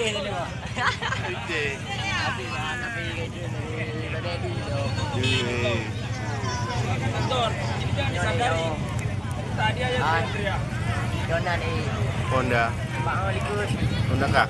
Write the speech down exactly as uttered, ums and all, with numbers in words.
Ide. Tapi, tapi itu dari Bang Dedi tu. Ide. Ah, Honda ni. Honda. Bang Likus. Honda kah?